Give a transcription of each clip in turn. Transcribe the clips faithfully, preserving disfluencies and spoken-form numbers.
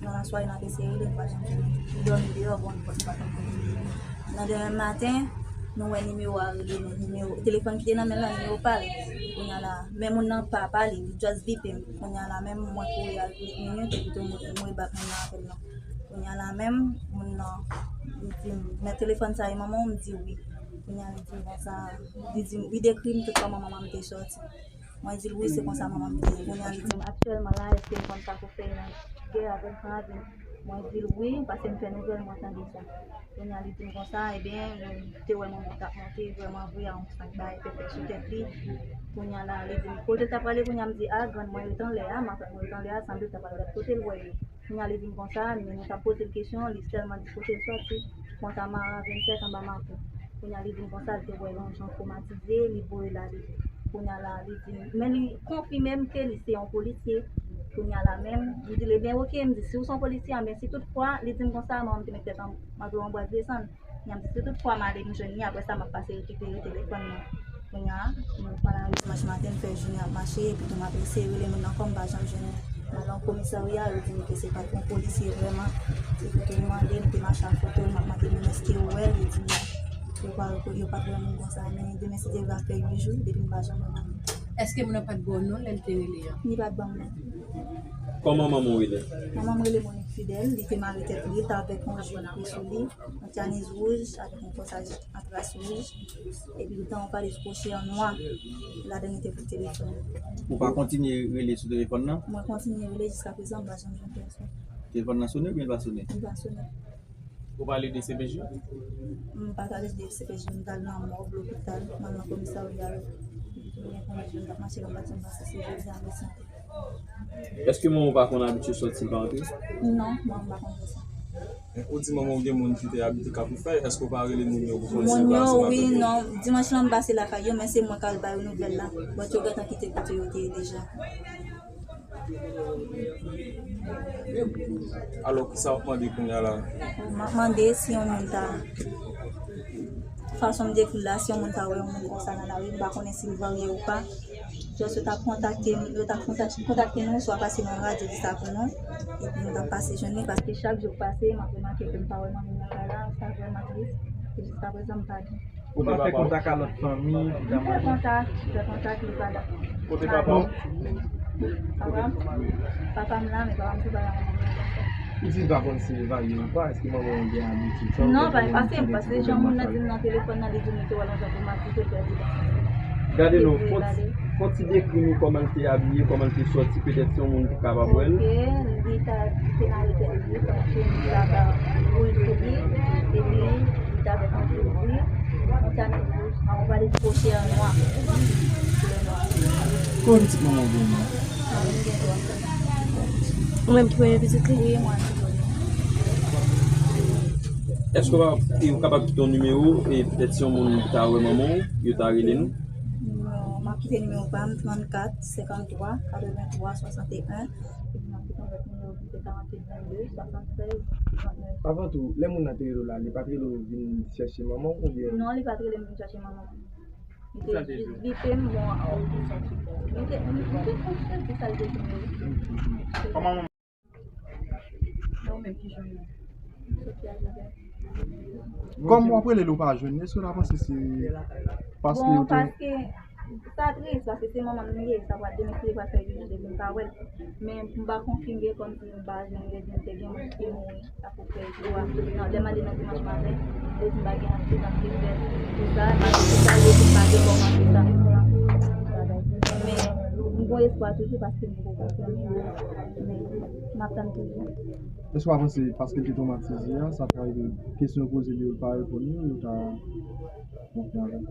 Nan lasware, n ap eseye rele, nou pa janm jwenn li. Li dòmi deyò, bon, nou pa konn kote li ye. Nan demen maten, nou wè nimewo a rele nou. Nimewo, telefòn ki te nan men l lan, nimewo pa l. Kounye a la, men moun nan pa pale, li just bipe m. Kounye a la menm, mwen kouri al pou minit, epi tou mwen, mwen bat moun nan apèl lan. Kounye a la menm, moun nan, li di m, men telefòn sa e manman w, m di wi. Kounye a li di m konsa, li di m, li dekri m tout kòman manman m te sòti. Mwen di l wi, se konsa manman m te ye. Kounye a li di m aktyèlman la, èske m konn sa k ou fè nan gè avèk Granvin? Mwen di l wi, paske m fè nouvèl, mwen tande sa. Kounye a li di m konsa, ebyen, nou te wè manman w t ap monte, vrèman vre, a yon sak bagay pèpè sou tèt li. Kounye a la, li di m kote l t ap prale, kounye a m di a, grann mwen yo t anlè a, matant mwen yo t anlè a, sanble l t ap prale lòt kote l wè yo. Kounye a li di m konsa, men nou t ap poze l kesyon, li sèlman di kote l sòti, Pòntamara vennsèt anba Makou. Kounye a li di m konsa, l te wè l yon jan twomatize, li voye l ale. Kounye a la, li di m, men li konfime m ke li se yon polisye. Kounye a la menm, m di l, ebyen, oke, m di, si w se yon polisye, anben, si tout fwa, li di m konsa, manman m te met tèt an, m ap yon bwaz desann. Kounye a m di, si tout fwa m ale, m jwenn li, apre sa, m ap pase rekipere telefòn nan. Kounye a, nou pral anrive dimanch maten, m fè jounen ap mache, epi tou m ap eseye rele moun nan ankò, m pa janm jwenn li. M al nan komisarya, yo di m ke se pa t yon polisye vrèman. Se foto m mande, m te mache ak foto l, m ap mande moun èske yo wè l, yo di m non. Yo pa, yo pa t wè moun konsa, men demen si Dye vle ap fè uit jou, depi m pa janm wè moun nan. Èske moun nan pa t ba w non lè l te rele a? Li pa t ban m non. Kòman manman w rele? Manman m rele Monique Fidèle, li te mare tèt li, li t avèk yon jip ki sou li, yon tchaniz wouj avèk yon kòsaj an tras wouj, epi li t gen yon valiz pòchè an nwa, ladan li te pran telefòn. Ou pa kontinye rele sou telefòn nan? Mwen kontinye rele jiska prezan, m pa janm jwenn pèsonn. Telefòn nan sone oubyen l pa sone? Li pa sone. Ou pale de C P J? M pa t ale de C P J, m t al nan mòg lopital, m al nan komisarya, epi tou mwen konnen jan m t ap mache, m pa t janm pase se jodi a, mèsi anpil. Èske manman w pa konn abitye sòti, l pa antre? Non, manman m pa konn fè sa. Ou di manman w gen moun ki te abite Kafoufèy, èske w pa rele moun yo pou konn si yo pa ansanm avèk yo? Moun yo, wi, non. Dimanch lan, m pase lakay yo, men se mwen k al ba yo nouvèl la. But yo gentan kite kote yo te ye deja. Alò, kisa w ap mande kounye a la? M ap mande si yon moun ta Fason m dekri l la, si yon moun ta wè yon moun konsa nan lari, m pa konnen si l varye ou pa. Just yo t ap kontakte, yo t ap kontak-, kontakte nou, swa pase nan radyo di sa pou nou, epi nou t ap pase jwenn li, paske chak jou k pase, m ap remake ke m pa wè manmi m nan kay la, sa vrèman tris, e jiska prezan m pa gen. Ou pa fè kontak a lòt fanmi ki ta mande? M fè kontak, m fè kontak, li pa la. Kote papa w? Papa m? Papa m la, men papa m se pa la manman m nan konsa. Ou di l pa konn si l varye ou pa, èske manman w gen abitid sa? Non, pa gen, paske, paske jan moun nan di m nan telefòn nan, li di m li te wè l yon jan twomatize, l pèdi konsyans li. Gade non, fò ti, fò ti dekri nou kòman l te abiye, kòman l te sòti, petèt se yon moun ki kapab wè l. Ok, li ta, li te mare tèt li, paske li t ap wouj sou li, epi li t avèk yon ti bri, yon tchaniz wouj, yon valiz pòchè an nwa. Konbyen pitit manman w gen? Ou menm ki premye pitit li? Wi, mwen ki premye. Èske w pa, e, ou kapab kite yon nimewo, e petèt si yon moun ta wè manman w, yo ta rele nou? Non, m ap kite nimewo pa m, trannkat, senkanntwa, katrevenntwa, swasanteyen, epi m ap kite yon lòt nimewo ki se karanntuit vennde, swasannsèz, trannèf. Avan tou, lè moun nan te rele w la, li pa t rele w vin chèche manman w oubyen? Non, li pa t rele m vin chèche manman m. Li te jis bipe m, bon, li te, li te konfye di sa l te di m wi. Kòman manman? Kòm w ap rele l ou pa jwenn li, èske w ta panse se paske yo te... Bon, paske sa tris, paske se manman m li ye, sa pral demen si li pral fè uit jou depi m pa wè l. Men m pa konfime kòmsi m pa jwenn li, li di m te gen moun ki mouri. Sa pou fè jou a. Non, lè m ale nan dimanch maten, yo di m pa gen aksidan ki fèt, tout sa, malgre tout sa, yo di m pa gen kòman tout sa. Men, m gon espwa toujou paske m poko konfime, men m ap tann toujou. Èske w pa panse paske l te twomatize a, sa t ka rive kesyon yo poze li yo, l pa reponn yo, yo ta konfye avè l?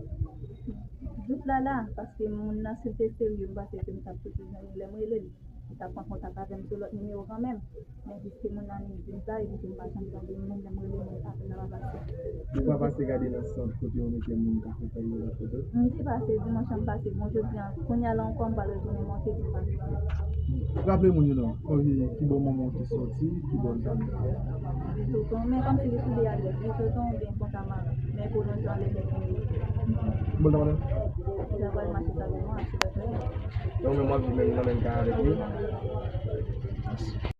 Dout la la, paske moun nan, si l te serye, m panse ke m t ap toujou jwenn li lè m rele l. Li t ap pran kontak avè m sou lòt nimewo kanmenm. Men piske moun nan li di m sa, epi tou m pa janm tande l, menm lè m rele moun, apèl la pa pase. Ou pa pase gade nan sant kote yo mete moun ka fè kay yo lòt kote? M te pase dimanch lan, m pase, bon, jodi a, kounye a la ankò, m pral retounen monte pou m pase. Raple moun yo non, ki bò manman w te sòti, ki bò l t ale? Bizoton, men kòmsi li sou de adrès, Bizoton oubyen Pòntamara, men pwolonje an Lèbèk. Bon, nan, nan. Li ta pral mache sa pou mwen, achte bètè. Donk, men w ap viv menm nan menm kay avèk li?